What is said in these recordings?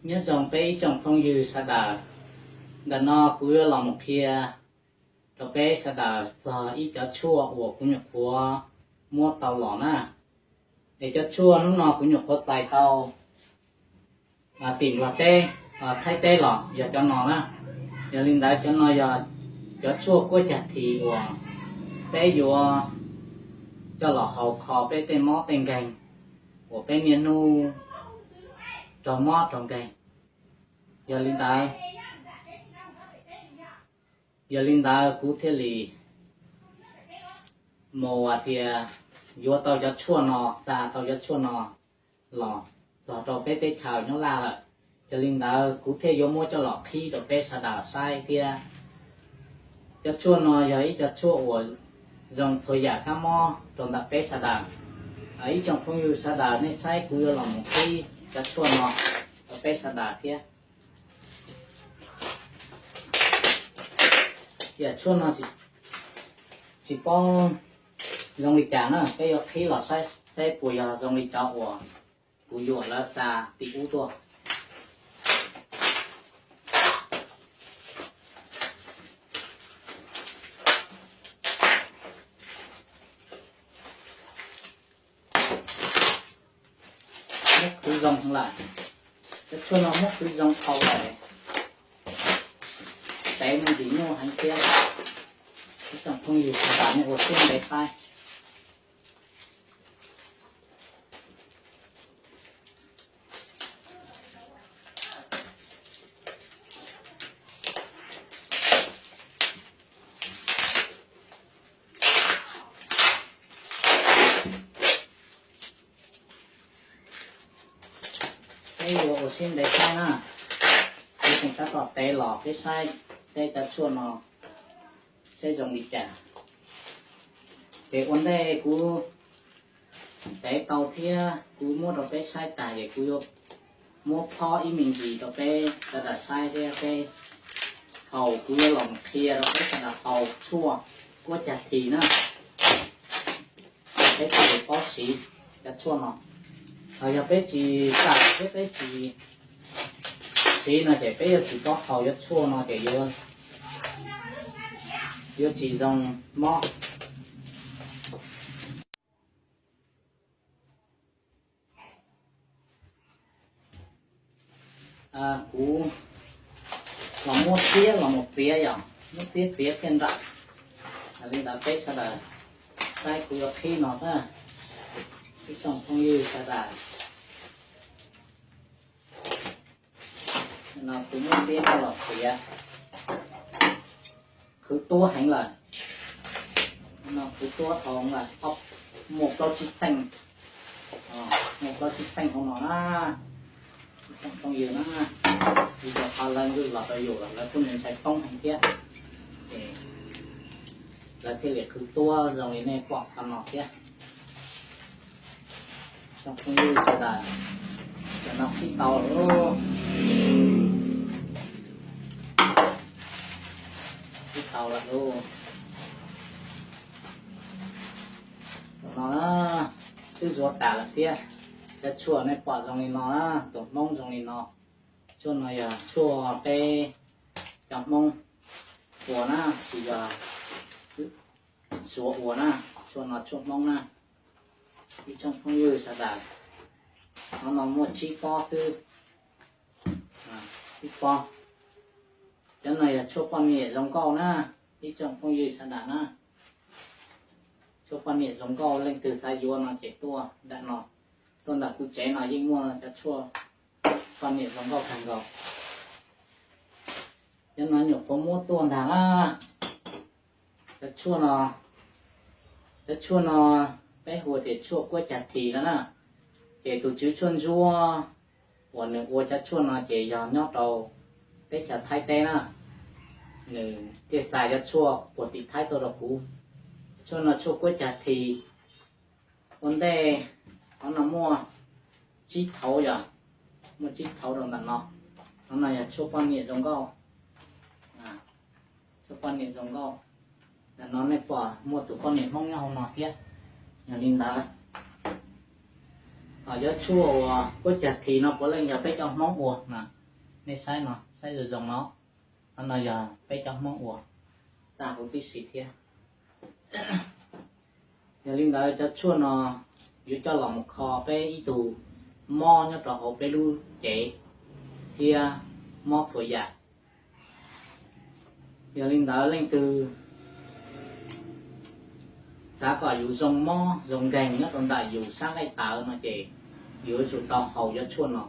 Nyob zoo peb ib tsoom phooj ywg sawv daws, ntawm no kuv yuav los mus qhia rau peb sawv daws txog ib cov tshuaj uas kuv nyuam qhuav muab tau los na. Es cov tshuaj hnub no kuv nyuam qhuav txais tau tim Nplog teb, Thaib teb los yog cov no na. Yog li ntawd cov no yog cov tshuaj kuab cag this uas peb yuav coj los haus kho peb tej mob tej nkeeg uas peb niaj hnub raug mob raug nkeeg. Yog li ntawd, yog li ntawd kuv thiaj li mus hais tias yuav tau cov tshuaj no, xa tau cov tshuaj no los txog rau peb teb chaws Nyab Laj lawm. Yog li ntawd kuv thiaj yuav muab coj los qhib rau peb sawv daws saib thiab. Cov tshuaj no yog ib cov tshuaj uas zoo txhua yam kab mob rau ntawm peb sawv daws. Ib tsoom phooj ywg sawv daws nej saib kuv yuav los mus qhib cov tshuaj no rau peb sawv daws thiab. Yam tshuaj no tsis paub zoo li cas na, peb yuav qhib los saib puas yog zoo li cov uas kuv yuam lawv xa tim ub tuaj. Muab khwv zoo lawm, cov tshuaj no muab khwv zoo dhau lawm, tev me ntsis nyuaj heev thiab. Ib tsoom phooj ywg sawv daws nej ua siab ntev saib. Peb yuav ua siab ntev saib na, kuv tseem tab tom tev los peb saib seb cov tshuaj no seb zoo li cas. Ces ua ntej kuv tev tau thiab kuv muab rau peb saib tas ces kuv yuav muab phob ib me ntsis rau peb sawv daws saib thiab peb haus, kuv yuav los qhia rau peb sawv daws haus tshuaj kuab cag this na. Peb thiaj li paub siv cov tshuaj no. Ho yog peb tsis txawj thiab peb tsis siv no ces peb yuav tsis paub haus cov tshuaj no ces yuav tsis zoo mob. Kuv los muab txiab los mus txiav yom, muab txiab txiav thiaj nrawm. Li ntawd peb sawv daws saib kuv yuav qhib no na, ib tsoom phooj ywg sawv daws. No kuv muab txiab coj los txiav, khwv tuab heev lawm. No khwv tuab dhau lawm, muaj plaub tsib txheej, muaj plaub tsib txheej hauv no na. Ib tsoom phooj ywg na, vim tias qhov lawv nkwj los rau yus lawm lawv kuj ntshai poob heev thiab, ces lawv thiaj li khwv tuab zoo li nej pom qhov no thiab. Tsoom phooj ywg sawv daws, cov no qhib tau lawm, qhib tau lawm lauj. Tus no na, twb zuav tas lawm thiab. Cov tshuaj nej pom zoo li no na, tus Hmoob zoo li no. Tshuaj no yog tshuaj peb cov Hmoob ua na, tsis yog Suav ua na. Tshuaj no tshuaj Hmoob na, ib tsoom phooj ywg sawv daws. Qhov no muaj tsib pob xwb, tsib pob. Cov no yog tshuaj poj niam zoo nkauj na, ib tsoom phooj ywg sawv daws na. Tshuaj poj niam zoo nkauj, leej twg xav yuav no ces tuaj ntawm no, tuaj ntawm kuv tsev no yeej muaj cov tshuaj poj niam zoo nkauj kawg nkaus. Cov no nyuam qhuav muab tuaj ntag na. Cov tshuaj no, cov tshuaj no peb hu tias tshuaj kuab cag this no na. Ces tus tswv tshuaj ntsuab uas nws ua cov tshuaj no ces yog nyob rau teb chaws Thaib teb na. Nws thiaj xa cov tshuaj puag tim Thaib tuaj rau kuv. Tshuaj no tshuaj kuab cag this. Ua ntej qhov no muaj tsib thauv yom, muaj tsib thauv rau ntawm no. Qhov no yog tshuaj poj niam zoo nkauj, tshuaj poj niam zoo nkauj. Ntawm no nej pom muaj tus poj niam Hmoob nyob hauv no thiab. Yog li ntawd, ho cov tshuaj uas kuab cag this no puav leej yog peb cov Hmoob ua na. Nej saib no, saib zoo zoo no, no yog peb cov Hmoob ua tag huv tib si thiab. Yog li ntawd cov tshuaj no yuav coj los mus kho peb ib tug mob nyob rau hauv peb lub cev thiab mob txhua yam. Yog li ntawd leej twg xav kom yus zoo mob zoo nkeeg nyob rau ntawm yus sab nqaij tawv no ces yuav tsum tau haus cov tshuaj no.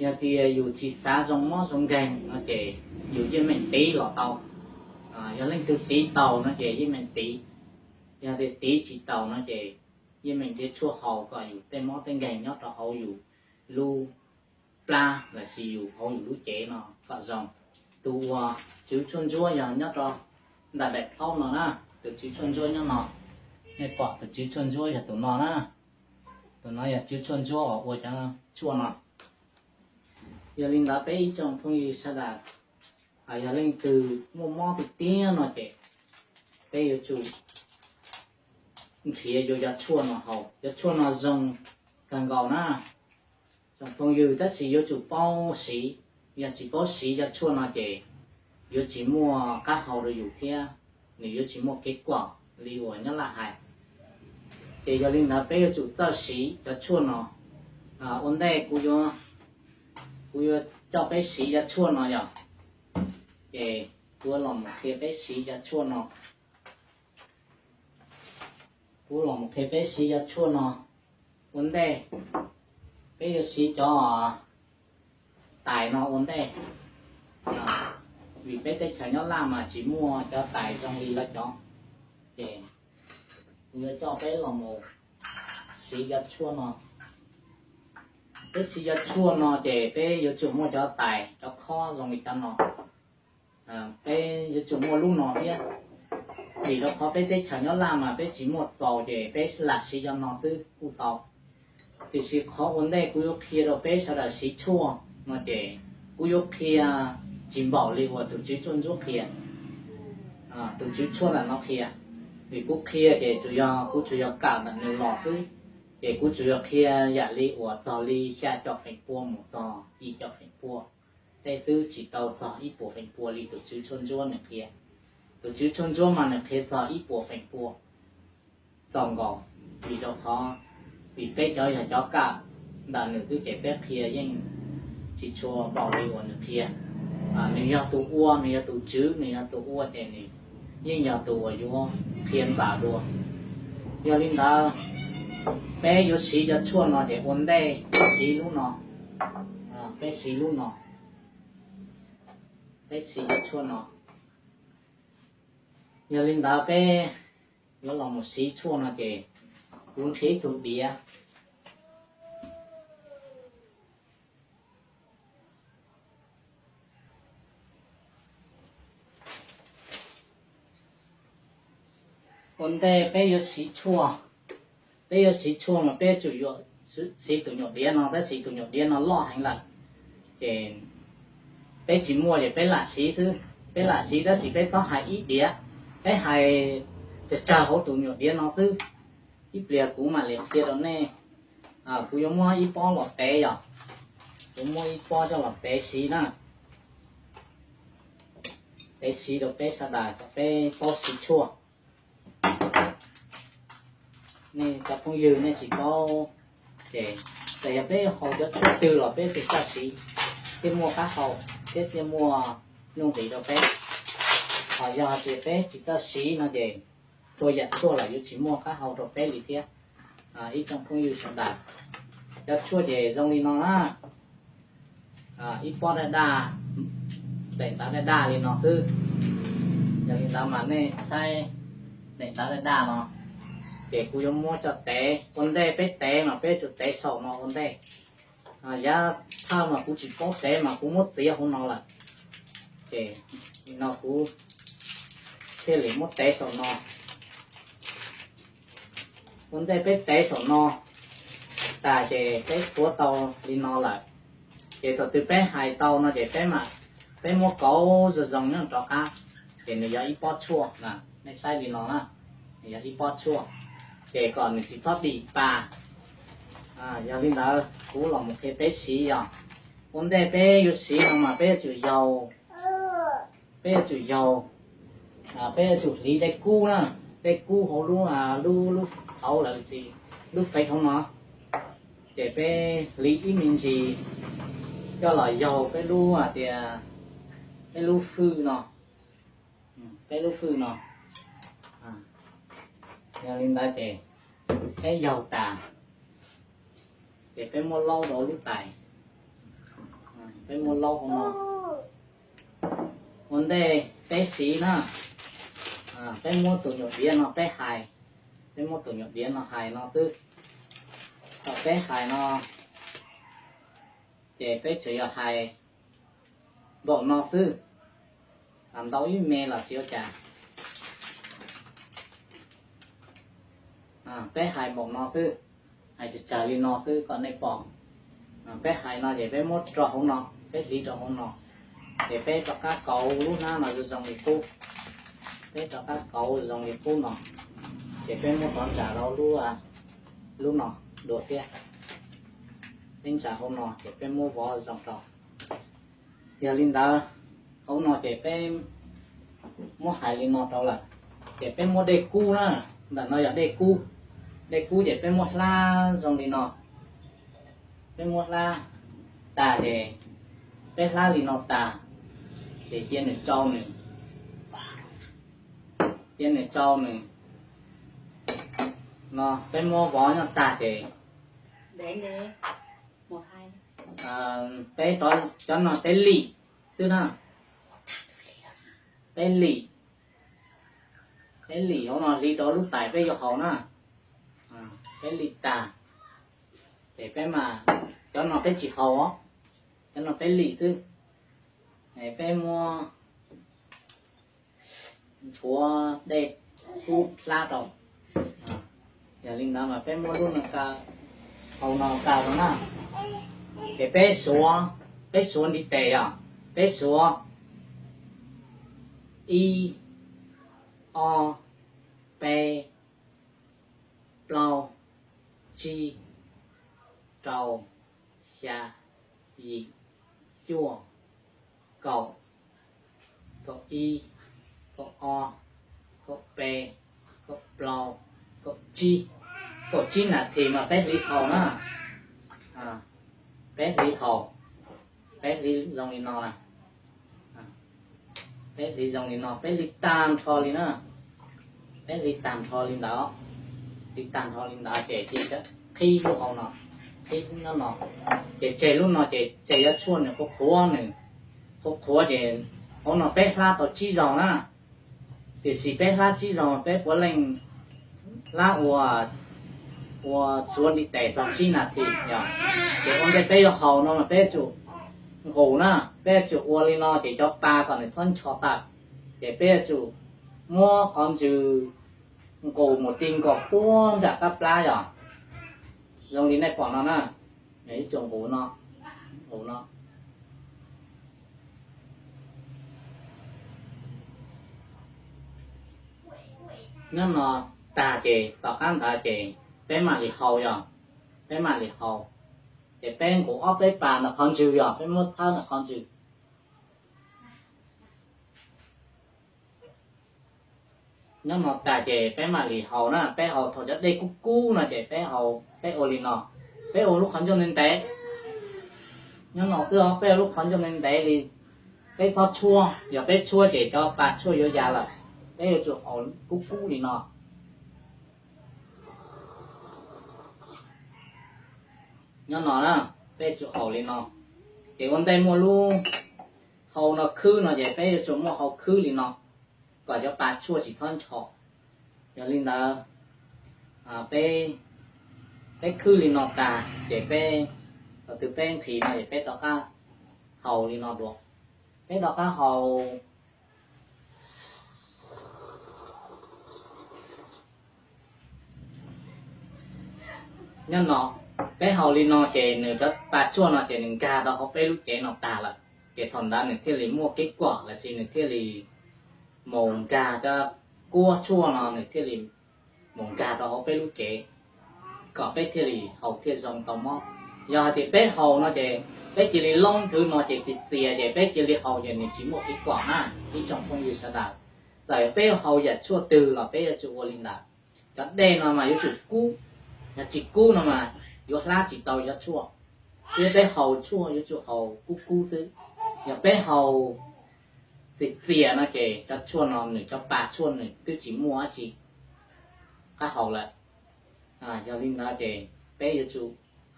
Yog tias yus tsis xav zoo mob zoo nkeeg no ces yus yeej meem tiv los tau. Yog leej twg tiv tau no ces yeej meem tiv. Yog tias tiv tsis tau no ces yeej meem nrhiav tshuaj haus kom yus tej mob tej nkeeg nyob rau hauv yus lub plab los sis yus hauv yus lub cev no kom zoo. Tus uas tswv tshuaj ntsuab yog nyob rau ntawm daim plaub no na, tus tswv tshuaj ntsuab nyob no. Nej pom tus tswv tshuaj ntsuab yog tus no na. Tus no yog tswv tshuaj ntsuab uas ua cov tshuaj no. Yog li ntawd peb ib tsoom phooj ywg sawv daws, yog leej twg muaj mob tiag tiag no ces peb yuav tsum nrhiav yuav cov tshuaj no haus. Cov tshuaj no zoo kawg nkaus na tsoom phooj ywg, tab sis yuav tsum paub siv. Yog tsis paub siv cov tshuaj no ces yuav tsis muaj qab hau rau yus thiab nws yuav tsis muaj kev kuam li uas nyob laj hais. Ces yog li ntawd peb yuav tsum txawj siv cov tshuaj no. Ua ntej kuv yuav, kuv yuav coj peb siv cov tshuaj no yog, ces kuv los mus qhia peb siv cov tshuaj no. Kuv los mus qhia peb siv cov tshuaj no. Ua ntej peb yuav siv cov tais no ua ntej, vim peb teb chaws nyob laj mas tsis muaj cov tais zoo li lawv cov. Ces kuv yuav coj peb los mus siv cov tshuaj no. Peb siv cov tshuaj no ces peb yuav tsum muaj cov tais cov khob zoo li cov no. Peb yuav tsum muaj lub no thiab, vim rau qhov peb teb chaws nyob laj mas peb tsis muaj txaus ces peb lam siv cov no xwb kuj tau. Tiam sis qhov ua ntej kuv yuav qhia rau peb sawv daws siv tshuaj no ces kuv yuav qhia tsis npaum li uas tus tswv tshuaj ntsuab qhia, tus tswv tshuaj ntawm no qhia. Vim kuv qhia ces tsuas yog kuv tsuas yog kawm ntawm nws los xwb, ces kuv tsuas yog qhia yam li uas txog li xya caum feem pua mus txog yim caum feem pua. Tej twb tsis tau txog ib puas feem pua li tus tswv tshuaj ntsuab nws qhia. Tus tswv tshuaj ntsuab mas nws qhia txog ib puas feem pua txaus nkaus, vim rau qhov, vim peb cov yog cov kawm ntawm nws xwb ces peb qhia yeej tsis tshua npaum li uas nws qhia. Nws yog tus ua, nws yog tus tswv, nws yog tus ua ces nws yeej yog tus uas yuav qhia ntawm dua. Yog li ntawd, peb yuav siv cov tshuaj no ces ua ntej siv lub no, peb siv lub no, peb siv cov tshuaj no. Yog li ntawd peb yuav los mus siv tshuaj no ces kuv nrhiav ib tug diav. Ua ntej peb yuav siv tshuaj, peb yuav siv tshuaj mas peb tsum yuav siv tus nyuam diav no, tab sis tus nyuam diav no loj heev lawm, ces peb tsis muaj ces peb lam siv xwb. Peb lam siv tab sis peb txhob hais ib diav, peb hais tsawg tsawg hauv tus nyuam diav no xwb. Ib pliag kuv mam li qhia rau nej. Kuv yuav muab ib pob los tev yom, kuv muab ib pob coj los tev siv na, tev siv rau peb sawv daws kom peb paub siv tshuaj. Nej cov phooj ywg nej tsis paub, ces txawm yog peb haus cov tshuaj twg los peb tsis txawj siv thiaj muaj qab hau thiab thiaj muaj nuj nqis rau peb. Ho yog hais tias peb tsis txawj siv no ces txhua yam tshuaj los yuav tsis muaj qab hau rau peb li thiab. Ib tsoom phooj ywg sawv daws, cov tshuaj ces zoo li no na. Ib pob daj daj, daim ntawv daj daj li no xwb. Yog li ntawd mas nej saib daim ntawv daj daj no, ces kuv yuav muab coj tev. Ua ntej peb tev mas peb tsum tev saum no ua ntej. Yav thawj mas kuv tsis paub tev mas kuv muab txiav hauv no lawm, ces no kuv thiaj li muab tev saum no. Ua ntej peb tev saum no tas ces peb tuav tau li no lawm, ces thaum twg peb hais tau no ces peb mam, peb muab kauv zoo zoo nyob rov qab, ces nws yog ib pob tshuaj. Nej saib li no na, nws yog ib pob tshuaj, ces kom nws tsis txhob dim pas. Yog li ntawd kuv los mus qhia peb siv yog, Ua ntej peb yuav siv no mas peb yuav tsum yaug, peb yuav tsum yaug, peb yuav tsum hliv dej kub na, dej kub hauv lub, lub, lub thauv lawm tsis, lub fej hauv no, ces peb hliv ib me ntsis coj los yaug peb lub hais tias, peb lub fwj no, peb lub fwj no. Yog li ntawd ces peb yaug tas, ces peb muab laub rau lub tais, peb muab laub hauv no. Ua ntej peb siv na, peb muab tus nyuam diav no peb hais, peb muab tus nyuam diav no hais no xwb. Thaum peb hais no, ces peb tsuas yog hais npaum no xwb, ntau ib me los tsis ua cas. Peb hais npaum no xwb, hais tsawg tsawg li no xwb kom nej pom. Peb hais no ces peb muab rau hauv no, peb hliv rau hauv no, ces peb rov qab kauv lub hnab no zoo zoo li qub. Peb rov qab kauv zoo li qub no, ces peb muab rov ntsa rau lub, lub no dua thiab. Peb ntsa hauv no ces peb muab vov zoo rau. Yog li ntawd, hauv no ces peb muab hais li no rau lawm, ces peb muab dej kub na, ntawm no yog dej kub. Dej kub ces peb muab hlab zoo li no, peb muab hlab tas ces, peb hlab li no tas, ces cia nws tsau nws, cia nws tsau nws no, peb muab vov nyob tag ces peb, cov no peb lim xwb na, peb lim, peb lim hauv no hliv rau lub tais peb yuav haus na, peb lim tas, ces peb mas, cov no peb tsis haus, cov no peb lim xwb, peb muab nchuav dej kub hlab rau. Yog li ntawd mas peb muab lub no kaw, hau no kaw rau na, ces peb suav, peb suav ntiv tes yog, peb suav ib, ob, peb, plaub, tsib, rau, xya, yim, cuaj, kaum, kaum ib, kaum ob, kaum peb, kaum plaub, kaum tsib, kaum tsib nas this mas peb hliv haus na. Peb hliv haus, peb hliv zoo li no na, peb hliv zoo li no, peb hliv tag nrho li na, peb hliv tag nrho li ntawd, hliv tag nrho li ntawd ces cia qhib lub hau no, qhib nyob no, ces tseg lub no ces tseg yuav tshuaj nws qhuav qhuav, nws qhuav qhuav ces hauv no peb hlab tau tsib zaug na. Tiam sis peb hlab tsib zaug peb puav leej hlab ua, ua suav ntiv tes tau tsib nas this yog. Ces ua ntej peb yuav haus no mas peb yuav tsum nqus na, peb yuav tsum ua li no ces cov pa kom nws txhob ncho tawm, ces peb yuav tsum muab qhov ntsws nqus mus ti nkaus puag nram qab plab yog, zoo li nej pom no na, ib tsoom nqus no, nqus no. Nyob no tag ces tom qab ntawd ces peb mam li haus yog, peb mam li haus, ces peb nqus ob peb pas ntawm qhov ntsws yog, peb muab thawb ntawm qhov ntsws. Nyob no tas ces peb mam li haus na, peb haus thaum cov dej kub kub no ces peb haus, peb ua li no, peb ua lub qhov ncauj ntev ntev. Nyob no xwb os, peb ua lub qhov ncauj ntev ntev li, peb txhob tshuab, yog peb tshuab ces cov pa tshuaj yuav ya lawm, peb yuav tsum haus kub kub li no. Nyob no na, peb tsum haus li no, ces ua ntej muaj lub hau no khwb no ces peb yuav tsum muaj hau khwb li no, kom cov pa tshuaj tsis txhob ncho. Yog li ntawd, peb, peb khwb li no tas ces peb, thaum twg peb nqhis no ces peb rov qab haus li no dua, peb rov qab haus. Nyob no, peb haus li no ces nws cov pa tshuaj no ces nws nkag rau hauv peb lub cev no tag lawm, ces thaum ntawd nws thiaj li muaj kev kuam lossis nws thiaj li mus nkag, cov kuab tshuaj no nws thiaj li mus nkag rau hauv peb lub cev, kom peb thiaj li haus thiaj zoo tau mob. Yog hais tias peb haus no ces peb cia li loob nthwv no ces txias txias ces peb cia li haus ces nws tsis muaj kev kom na. Ib tsoom phooj ywg sawv daws, txawm peb yuav haus yam tshuaj twg los peb yuav tsum ua li ntawd. Cov dej no mas yuav tsum kub, yog tsis kub no mas yuav hlab tsis tau cov tshuaj. Thiab peb haus tshuaj yuav tsum haus kub kub xwb. Yog peb haus txias txias no ces cov tshuaj no nws cov pas tshuaj nws twb tsis muaj dab tsi qab haus lawm. Yog li ntawd ces peb yuav tsum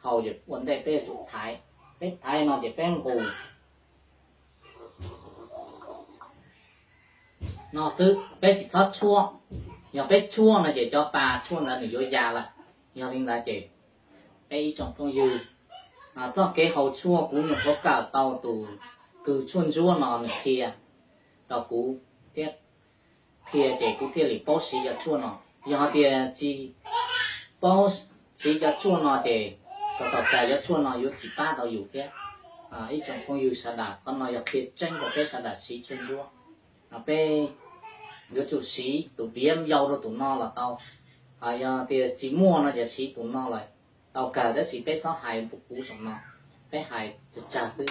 haus, ua ntej peb yuav tsum thaiv. Peb thaiv no ces peb nqus no xwb, peb tsis txhob tshuab. Yog peb tshuab no ces cov pas tshuaj ntawd nws yuav ya lawm. Yog li ntawd ces peb ib tsoom phooj ywg, txoj kev haus tshuaj kuv nyuam qhuav kawm tau tus kws tshuaj ntsuab no nws qhia rau kuv thiab, qhia ces kuv thiaj li paub siv cov tshuaj no. Yog hais tias tsis paub siv cov tshuaj no ces kom tau kawm cov tshuaj no yuav tsis pab tau yus thiab. Ib tsoom phooj ywg sawv daws, qhov no yog qhia tseeb rau peb sawv daws siv tshuaj ntsuab. Peb yuav tsum siv tus piav yau rau tus no los tau. Yog tias tsis muaj no ces siv tus no lawm tau kawg, tab sis peb txhob hais puv puv saum no, peb hais tsawg tsawg xwb.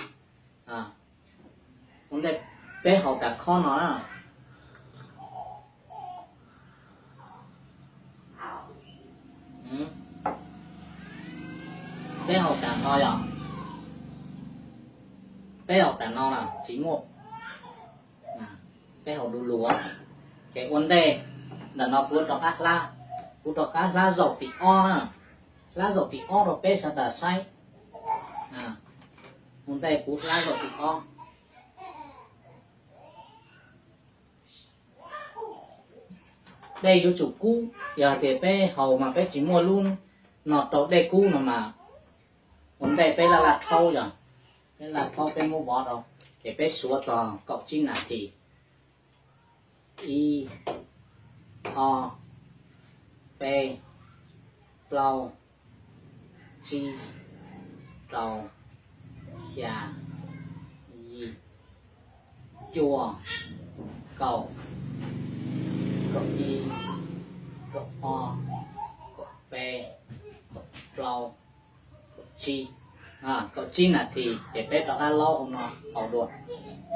Ua ntej peb haus tas khob no na. Peb haus tas no yog, peb haus tas no na tsis muaj, peb haus du lug. Ces ua ntej ntawm no kuv rov qab hlab, kuv rov qab hlab zaum tim ob na, hlab zaum tim ob rau peb sawv daws saib. Ua ntej kuv hlab zaum tim ob. Dej yuav tsum kub, yog tias peb haus mas peb tsis muaj lub no rau dej kub no mas ua ntej peb laj laj rhaub, yog peb laj rhaub peb muab vov rau, ces peb suav txog kaum tsib nas this. Ib, ob, peb, plaub, tsib, rau, xya, yim, cuaj, kaum, kaum ib, kaum ob, kaum peb, kaum plaub, kaum tsib, kaum tsib nas this ces peb rov qab laub hauv no haus dua.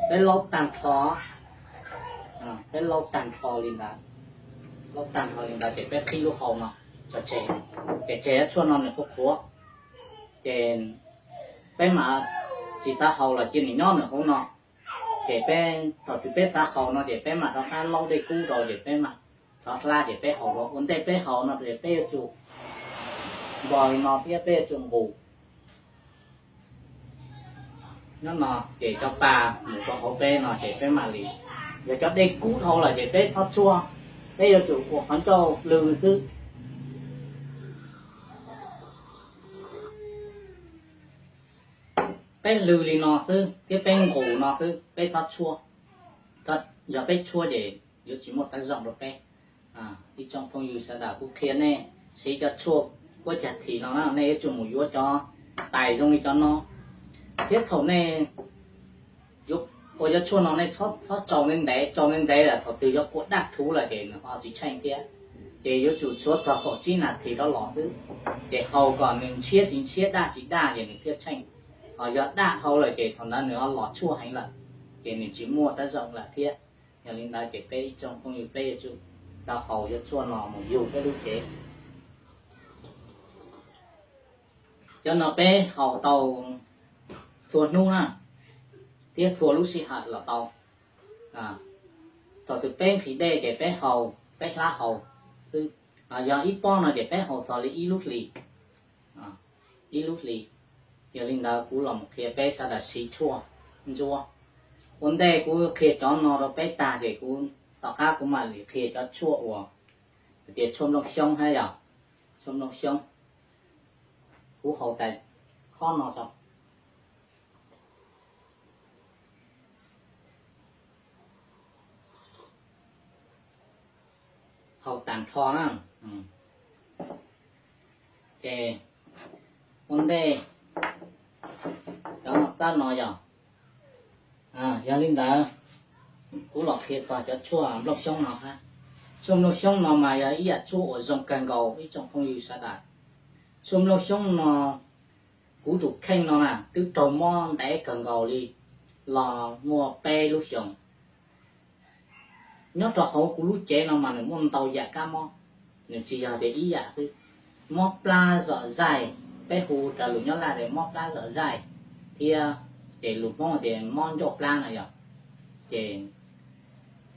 Peb laub tag nrho, peb laub tag nrho li ntawd, laub tag nrho li ntawd ces peb qhib lub hau no tso tseg, ces tseg cov tshuaj no nws qhuav qhuav, ces peb mam tsis xav haus los cia nws nyob nws hauv no. Ces peb thaum twg peb xav haus no ces peb mam rov qab laub dej kub rau ces peb mam rov hlab ces peb haus dua. Ua ntej peb haus no ces peb yuav tsum npog li no thiab peb yuav tsum nqus nyob no, ces cov pas mus rau hauv peb no ces peb mam li, yog cov dej kub dhau lawm ces peb txhob tshuaj, peb yuav tsum ua qhov ncauj hlw xwb. Peb hlw li no xwb thiab peb nqus no xwb, peb txhob tshuaj. Yog peb tshuaj ces yuav tsis muaj teeb zoo rau peb. Ib tsoom phooj ywg sawv daws, kuv qhia nej siv cov tshuaj kuab cag this no na, nej yuav tsum mus yuav cov tais zoo li cov no, thiab thaum nej yuav ua cov tshuaj no nej txhob tsau ntev ntev, tsau ntev ntev lawm thaum twg yuav kua daj thuv lawm ces nws ho tsis tsheej thiab. Ces yuav tsum tshuav txog kaum tsib nas this rov los xwb, ces haus kom nws ntshiab tsis ntshiab daj tsis daj ces nws thiaj tsheej. Ho yog daj dhau lawm ces thaum ntawd nws ho los tshuaj heev lawm, ces nws tsis muaj teeb zoo lawm thiab. Yog li ntawd ces peb ib tsoom phooj ywg peb yuav tsum tau haus cov tshuaj no mus yug peb lub cev. Cov no peb haus tau txhua hnub na, thiab txhua lub sij hawm los tau. Thaum twg peb nqhis dej ces peb haus, peb hlab haus xwb. Yog ib pob no ces peb haus txog li ib lub hlis, ib lub hlis. Yog li ntawd kuv los qhia peb sawv daws siv tshuaj ntsuab. Ua ntej kuv qhia cov no rau peb tag ces kuv, tom qab kuv mam li qhia cov tshuaj uas hais tias tshuaj nplooj xyoob thiab yog tshuaj nplooj xyoob. Kuv haus tas khob no tso, haus tag nrho na. Ces ua ntej cov no txab no yog, yog li ntawd kuv los qhia txog cov tshuaj nplooj xyoob no hab. Tshuaj nplooj xyoob no mas yog ib yam tshuaj uas zoo kawg nkaus ib tsoom phooj ywg sawv daws. Tshuaj nplooj xyoob no Kuv tus kheej no na twb raug mob ntev kawg nkaus li los muaj peb lub xyoos. Nyob rau hauv kuv lub cev no mas nws muaj ntau yam kab mob, nws tsis yog tias ib yam xwb. Mob plab zom zaij, peb hu raws lus Nyab Laj tias mob plab zom zaij, thiab ces lus Hmoob tias mob ncauj plab na yog, ces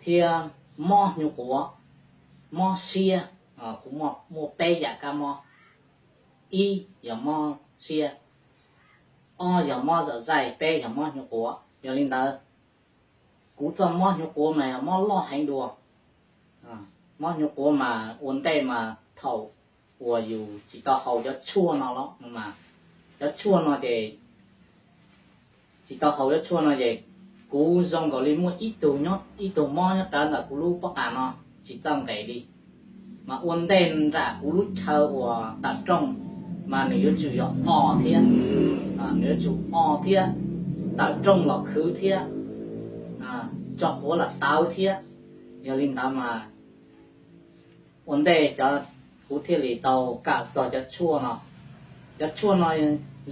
thiab mob hnyuv quav, mob siab. Kuv muaj peb yam kab mob, ib yog mob siab, ob yog mob zom zaij, peb yog mob hnyuv quav. Yog li ntawd, kuv txoj mob hnyuv quav mas yog mob loj heev dua. Mob hnyuv quav mas ua ntej mas thaum uas yus tsis tau haus cov tshuaj no los no mas, cov tshuaj no ces tsis tau haus cov tshuaj no ces kuv zoo nkaus li muaj ib tug nyob, ib tug mob nyob rawv ntawm kuv lub pob qa no tsis txawj nqes li. Mas ua ntej nram kuv lub chaw uas tawm rooj mas nws yuav tsum yog o thiab, nws yuav tsum o thiab, tawm rooj los khwv thiab, tso quav los tawv thiab. Yog li ntawd mas ua ntej cov, kuv thiaj li tau kawm txog cov tshuaj no. Cov tshuaj no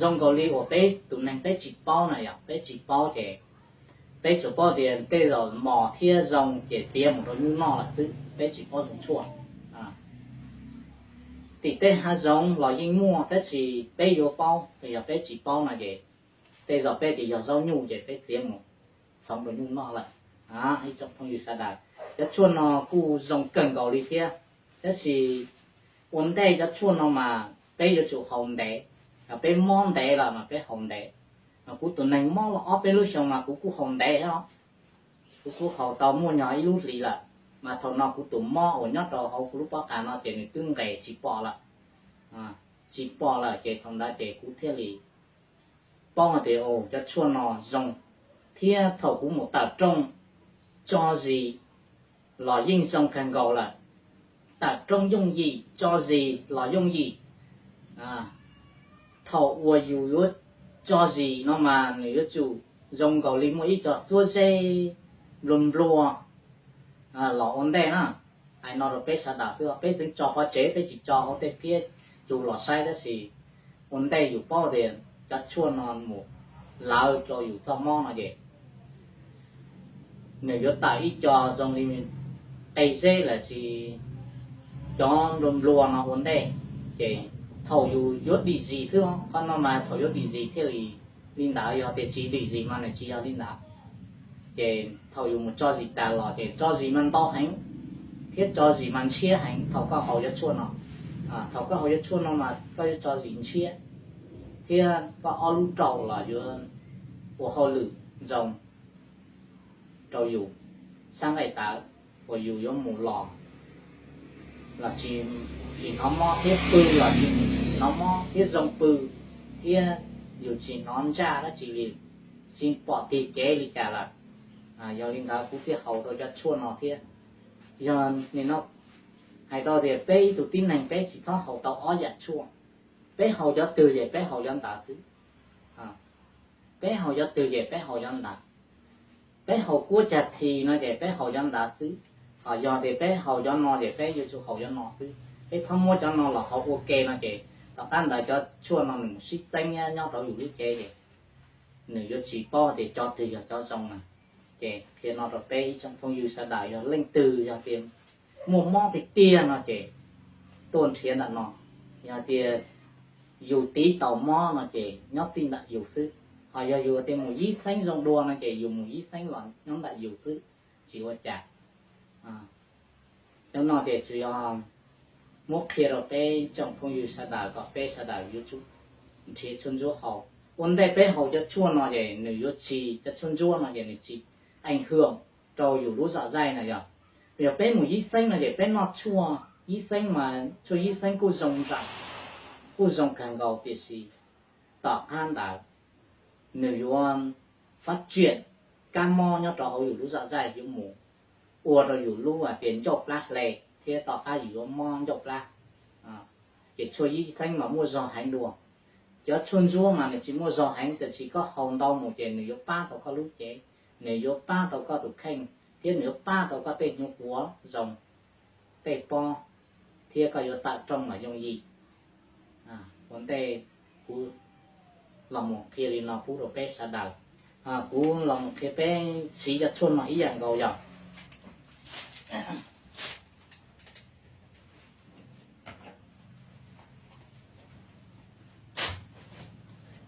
zoo nkaus li uas peb tus neeg peb tsis paub na yom, peb tsis paub ces peb tsuas paub tias tej zaum mos thiab zoo ces txiav mus rau nyuj noj lawm xwb, peb tsis paub zoo tshuaj. Tim tej hav zoov los yeej muaj tab sis peb yuav paub, yog peb tsis paub no ces tej zaum peb tias yog zaub nyuj ces peb txiav mus txhoov rau nyuj noj lawm. Ib tsoom phooj ywg sawv daws, cov tshuaj no kuj zoo kawg nkaus li thiab, tab sis ua ntej cov tshuaj no mas peb yuav tsum haus ntev, peb mob ntev lawm mas peb haus ntev. Kuv tus neeg mob los ob peb lub xyoo mas kuv kuj haus ntev os, kuv kuj haus tau muaj nyog ib lub hlis lawm. Mas thaum no kuv tus mob uas nyob rau hauv kuv lub pob qa no ces nws twb nqes tsis pom lawm, tsis pom lawm ces thaum ntawd ces kuv thiaj li paub hais tias cov tshuaj no zoo. Thiab thaum kuv mus tawm rooj tso zis los yeej zoo kawg nkaus lawm. Tawm rooj yooj yim, tso zis los yooj yim. Thaum uas yus yuav tso zis no mas nws yuav tsum zoo nkaus li muaj ib co xuab zeb nplua nplua los ua ntej na. Hais no rau peb sawv daws xwb, peb tseem tso pov tseg, peb tsis tso hauv tej phiab cug los saib, tab sis ua ntej yus paub tias cov tshuaj no mus lawv rau yus txoj mob no ces nws yuav tawm ib co zoo li qe zeb los sis cov nplua nplua no ua ntej. Ces thaum yus yuav dim zis xwb, qhov no mas thaum yuav dim zis thiaj li li ntawd, yog tias tsis dim zis mas nws tsis yog li ntawd. Ces thaum yus mus tso zis tas los ces tso zis mas ntau heev thiab tso zis mas ntshiab heev thaum koj haus cov tshuaj no. Thaum koj haus cov tshuaj no mas koj yuav tso zis ntshiab thiab koj ob lub raum los yuav ua hauj lwm zoo rau yus sab nqaij tawv uas yus yuav mus los los tsis, tsis hnov mob thiab pw los tsis hnov mob thiab zoo pw thiab yus tsis hnov ntsaj dab tsi li, tsis pom tig cev li cas lawm. Yog li ntawd kuv thiaj haus rau cov tshuaj no thiab. Yog nim no hais tau tias peb ib tug tib neeg peb tsis txhob haus tau ob yam tshuaj, peb haus cov twg ces peb haus cov ntawd xwb. Peb haus cov twg ces peb haus cov ntawd. Peb haus kuab cag this no ces peb haus cov ntawd xwb. Ho yog tias peb haus cov no ces peb yuav tsum haus cov no xwb, peb txhob muab cov no los haus ua ke no ces tom qab ntawd cov tshuaj no nws mus sib txeeb nyob rau yus lub cev ces nws yuav tsis paub tias cov twg yog cov zoo na. Ces qhia no rau peb ib tsoom phooj ywg sawv daws, yog leej twg yog tias muaj mob tiag tiag no ces tuaj nrhiav ntawm no. Yog tias yus tiv tau mob no ces nyob txij ntawm yus xwb. Ho yog yus tias mus yib xeeb zoo dua no ces yus mus yib xeeb los nyob ntawm yus xwb, tsis ua cas. Cov no ces tsuas yog muab qhia rau peb tsoom phooj ywg sawv daws kom peb sawv daws yuav tsum nrhiav tshuaj ntsuab haus. Ua ntej peb haus cov tshuaj no ces nws yuav tsis, cov tshuaj ntsuab no ces nws tsis ees hwm rau yus lub zom zaij na yog. Yog peb mus yib xeeb no ces peb noj tshuaj yib xeeb mas tshuaj yib xeeb kuj zoo nraim, kuj zoo kawg nkaus tiam sis tom qab ntawd nws yuav fab tsiam kab mob nyob rau hauv yus lub zom zaij yuav mus ua rau yus lub hais tias ncauj plab hle thiab tom qab yus yuav mob ncauj plab. Ces tshuaj yib xeeb mas muaj zog heev dua. Cov tshuaj ntsuab mas nws tsis muaj zog heev, tiam sis koj haus ntau mus ces nws yuav pab tau koj lub cev, nws yuav pab tau koj tus kheej, thiab nws yuav pab tau koj tej hnyuv quav zoo, tej pob, thiab koj yuav tawm rooj los yooj yim. Ua ntej kuv los mus qhia li no pub rau peb sawv daws. Kuv los mus qhia peb siv cov tshuaj no ib yam nkaus yog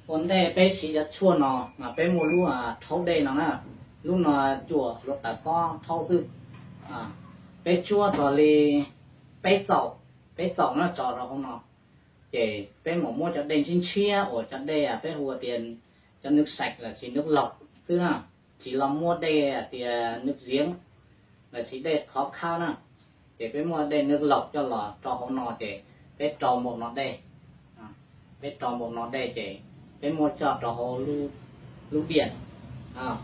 ua ntej peb siv cov tshuaj no mas peb muaj lub rhaub dej no na, lub no cuam hluav taws xob rhaub xwb. Peb tshuab txog li peb txaum, peb txaum no tso rau hauv no, ces peb mam muab cov dej ntshiab ntshiab uas cov dej peb hu tias cov nws xaim lossis nws laus xwb na, tsis los muab dej hais tias nws ziav lossis dej qhov khab na, ces peb muab dej nws laus coj los rau hauv no ces peb rau npaum no dej, peb rau npaum no dej ces peb muab coj rau hauv lub diam,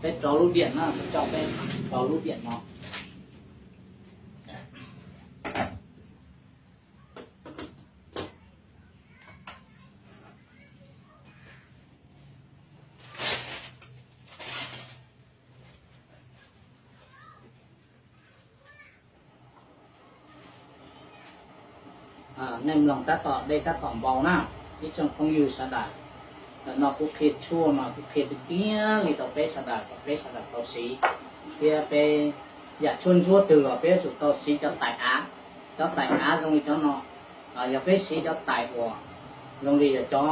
peb rau lub diam na, peb coj peb rau lub diam no. Nej mloog tab tom dej tab tom npau na, ib tsoom phooj ywg sawv daws. Ntawm no kuv qhia tshuaj no kuv qhia tiag tiag li rau peb sawv daws kom peb sawv daws tau siv, thiab peb yam tshuaj ntsuab twg los peb yuav tsum tau siv cov tais av. Cov tais av zoo li cov no, yog peb siv cov tais uas zoo li yog cov,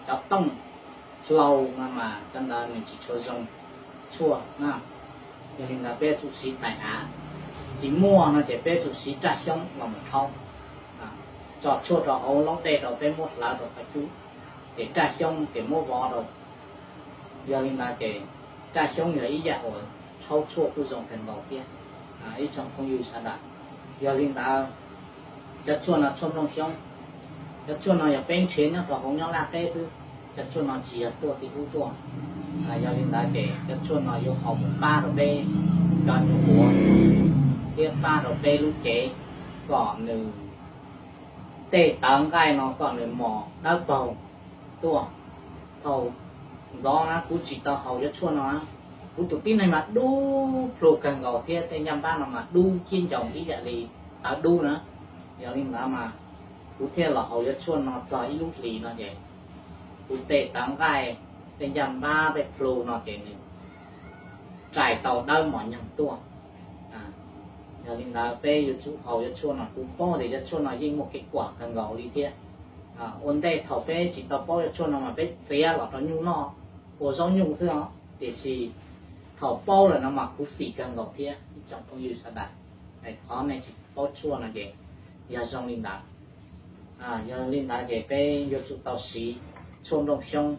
cov tooj hlau no mas cov ntawd nws tsis tshua zoo tshuaj na. Yog li ntawd peb yuav tsum siv tais av. Tsis muaj no ces peb yuav tsum siv raj xyoob los mus rhaub. Tso tshuaj rau hauv laub dej rau peb muab hlawv rau qhov cub, ces raj xyoob ces muab vov rau. Yog li ntawd ces raj xyoob yog ib yam uas rhaub tshuaj kuj zoo kawg nkaus thiab, ib tsoom phooj ywg sawv daws. Yog li ntawd, cov tshuaj no tshuaj nplooj xyoob. Cov tshuaj no yog peb nrhiav nyob rau hauv Nyab Laj teb xwb. Cov tshuaj no tsis yog tuaj tim ub tuaj. Yog li ntawd ces cov tshuaj no yuav haum pab rau peb cov nyuam qhuav thiab pab rau peb lub cev kom nws tej tawv nqaij no kom nws mos dawb paug tuaj. Thaum ntxov na kuv tsis tau haus cov tshuaj no, kuv tus tib neeg mas dub plhu kawg nkaus thiab tej ncaj npab no mas dub cib ncoos ib yam li tawv dub na. Yog li ntawd mas kuv thiaj los haus cov tshuaj no txog ib lub hlis no ces kuv tej tawv nqaij, tej ncaj npab, tej plhu no ces nws rais tau dawb mos nyoog tuaj. Yog li ntawd peb yuav tsum haus cov tshuaj no, kuv paub tias cov tshuaj no yeej muaj kev kuam kawg nkaus li thiab. Ua ntej thaum peb tsis tau paub cov tshuaj no mas peb txiav los rau nyuj noj ua zaub nyuj xwb os, tiam sis thaum paub lawm no mas khuv xim kawg nkaus thiab ib tsoom phooj ywg sawv daws. Qhov nej tsis paub tshuaj no ces yog zoo li ntawd. Yog li ntawd ces peb yuav tsum tau siv tshuaj nplooj xyoob,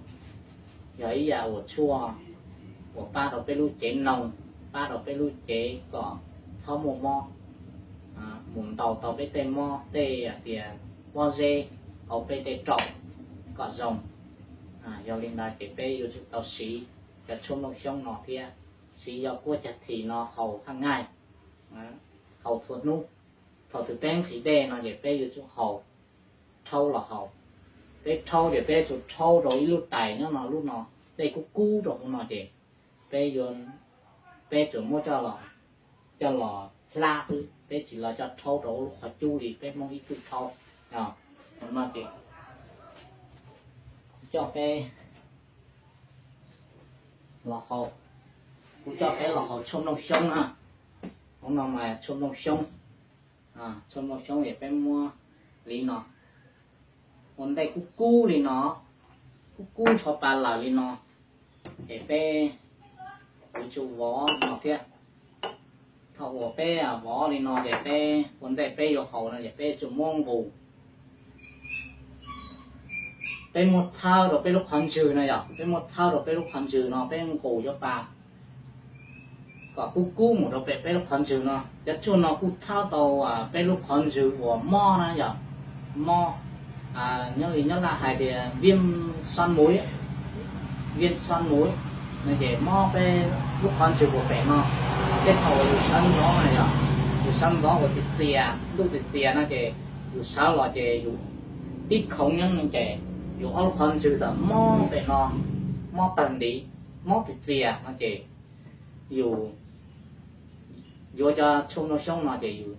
yog ib yam uas tshuaj uas pab rau peb lub cev noog, pab rau peb lub cev kom txhob muaj mob, mus ntaus tau peb tej mob tej hais tias pob zeb hauv peb tej raum kom zoo. Yog li ntawd ces peb yuav tsum tau siv cov tshuaj nplooj xyoob no thiab, siv yog kuab cag thim no haus haj ngaij, haus txhua hnub. Thaum twg peb nqhis dej no ces peb yuav tsum haus, rhaub los haus. Peb rhaub ces peb yuav tsum rhaub rau ib lub tais nyob no, lub no, dej kub kub rau hauv no ces peb yuav, peb tsuas muab coj los, coj los hlab xwb, peb tsis los coj rhaub rau lub qhov cub li peb Hmoob ib txwm rhaub. No ces kuv coj peb los haus, kuv coj peb los haus tshuaj nplooj xyoob na. Hauv no mas tshuaj nplooj xyoob, tshuaj nplooj xyoob es peb muab li no, ua ntej kub kub li no, kub kub nrho pa lawm li no, ces peb yuav tsum vov no thiab. Thaum uas peb vov li no ces peb ua ntej peb yuav haus no ces peb tsum muab nqus, peb muab thawb rau peb lub qhov ntswg no yog, peb muab thawb rau peb lub qhov ntswg no peb nqus cov pa kom kub kub mus rau pem peb lub qhov ntswg no. Cov tshuaj no kuj thawb tau peb lub qhov ntswg uas mob na yog, mob, nyob li nyob Laj hais tias viêm xoang mũi, viêm xoang mũi no ces mob peb lub qhov ntswg uas pem no. Tej thaum uas yus sawv ntxov na yog, yus sawv ntxov uas txias txias, ntuj txias txias no ces yus sawv los ces yus tib khoov nyob no ces yus ob lub qhov ntswg tawm mob pem no, mob tawg ntiv, mob txias txias no ces yus yuav cov tshuaj nplooj xyoob no ces yus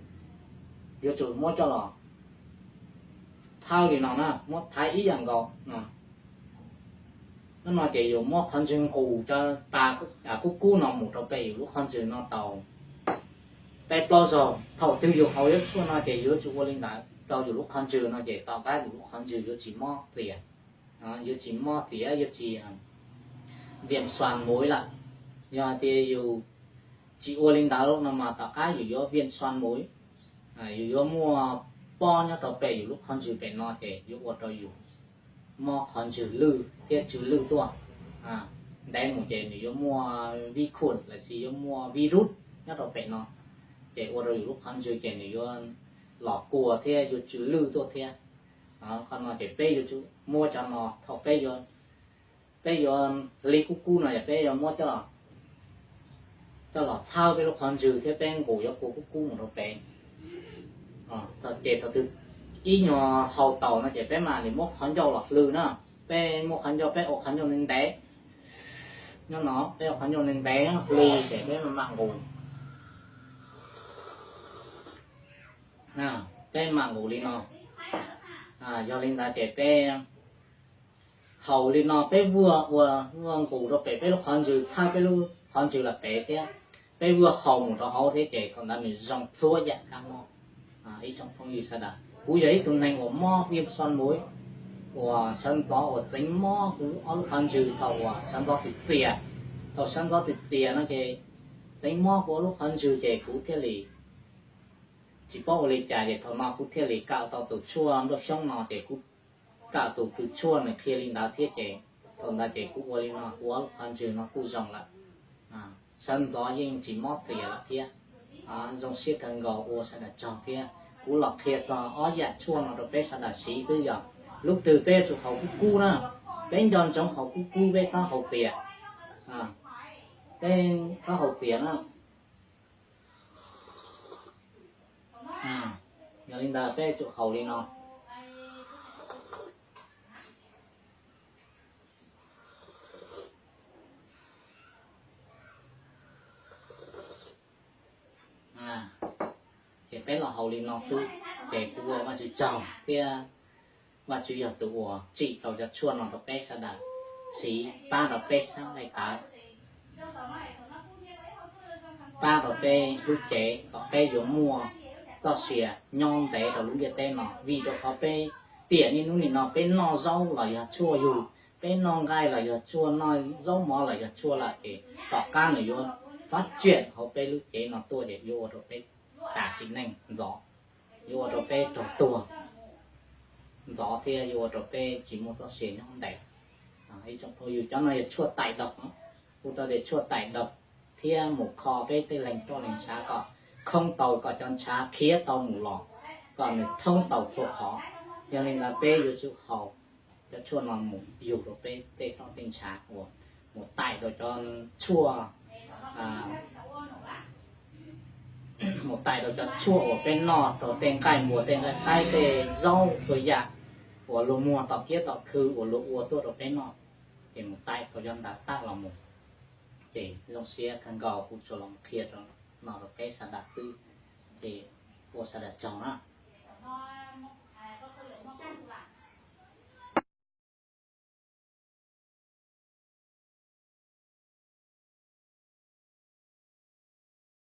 yuav tsum muab coj los thawb li no na, muab thaiv ib yam nkaus no. Hnub no ces yus muab qhov ntswg nqus cov tas kub kub no mus rau pem yus lub qhov ntswg no tau peb plaub zaug. Thaum twg yus haus yuav tshuaj no ces yuav tsum ua li ntawd rau yus lub qhov ntswg no ces tom qab yus lub qhov ntswg yuav tsis mob txias, yuav tsis mob txias, yuav tsis viêm xoang mũi lawm. Yog hais tias yus tsis ua li ntawd no mas tom qab yus yuav viêm xoang mũi, yus yuav muaj pob nyob rau pem yus lub qhov ntswg pem no ces yuav ua rau yus mob qhov ntswg lwj thiab tsw lwj tuaj. Ntev mus ces nws yuav muaj vi khuam los sis yuav muaj virus nyob rau pem no, ces ua rau yus lub qhov ntswg ces nws yuav los kua thiab yuav tsw lwj tuaj thiab. Qhov no ces peb yuav tsum muab cov no thaum peb yuav hliv kub kub no ces peb yuav muab coj los txhawb peb lub qhov ntswg thiab peb nqus yuav kua kub kub mus rau pem. Ces thaum twg ib nyuag haus tau no ces peb mam li muab qhov ncauj los hlwb na. Peb muab qhov ncauj, peb ua qhov ncauj ntev ntev nyob no, peb ua qhov ncauj ntev ntev hlwb ces peb mam nqus. Peb mam nqus li no. Yog li ntawd ces peb haus li no, peb vuag ua, vuag nqus rau pem peb lub qhov ntswg, txhawb peb lub qhov ntswg los pem thiab peb vuag haus mus rau hauv thiab ces thaum ntawd nws zoo txhua yam kab mob. Ib tsoom phooj ywg sawv daws, kuv yog ib tug neeg uas mob viêm xoang mũi, uas sawv ntxov uas txeev mob kuv ob lub qhov ntswg thaum uas sawv ntxov txias txias. Thaum sawv ntxov txias txias no ces txeev mob kuv ob lub qhov ntswg ces kuv thiaj li tsis paub ua li cas ces thaum no kuv thiaj li kawm tau tus tshuaj nplooj xyoob no ces kuv kawm tus kws tshuaj nws qhia li ntawd thiab ces thaum ntawd ces kuv ua li no kuv ob lub qhov ntswg no kuj zoo lawm. Sawv ntxov yeej tsis mob txias lawm thiab. Zoo siab kawg nkaus, ua sawv daws tsaug thiab. Kuv los qhia txog ob yam tshuaj no rau peb sawv daws siv xwb, yog lub twg peb yuav tsum haus kub kub na. Peb nco ntsoov haus kub kub, peb txhob haus txias. Peb txhob haus txias na. Yog li ntawd peb yuav tsum haus li no. Ces peb los haus li no xwb, ces kuv ua Vajtswv tsaug thiab. Vajtswv yog tus uas tsim tau cov tshuaj no rau peb sawv daws siv, pab rau peb sab nqaij tawv, pab rau peb lub cev kom peb yuav muaj txoj sia nyob ntev rau lub ntiaj teb no, vim rau qhov peb tiam niaj hnub nim no peb noj zaub los yog tshuaj yug, peb noj nqaij los yog tshuaj, noj zaub mov los yog tshuaj lawm ces tom qab nws yuav phát triển hauv peb lub cev no tuaj ces yuav ua rau peb tas sim neej ntxov, yuav ua rau peb raug tuag ntxov thiab yuav ua rau peb tsis muaj txoj sia nyob ntev. Ib tsoom phooj ywg, cov no yog tshuaj tải độc, kuv tau tias tshuaj tải độc thiab mus kho peb tej leeg roj leeg ntshav kom khoob tau, kom cov ntshav khiav tau mus los, kom nws thoob tau txhua qhov. Yog li ntawd peb yuav tsum haus cov tshuaj no mus yug rau peb tej roj tej ntshav uas mus tải rau cov tshuaj mus tải rau cov tshuaj uas peb noj rau tej nqaij npua, tej nqaij qaib, tej zaub txhua yam uas luag muag tom kiab tom khw uas luag ua tuaj rau peb noj, ces mus tải rau cov ntawd tag los mus. Ces zoo siab kawg nkaus kuv tsuas los qhia rau no rau peb sawv daws xwb, ces ua sawv daws tsaug na.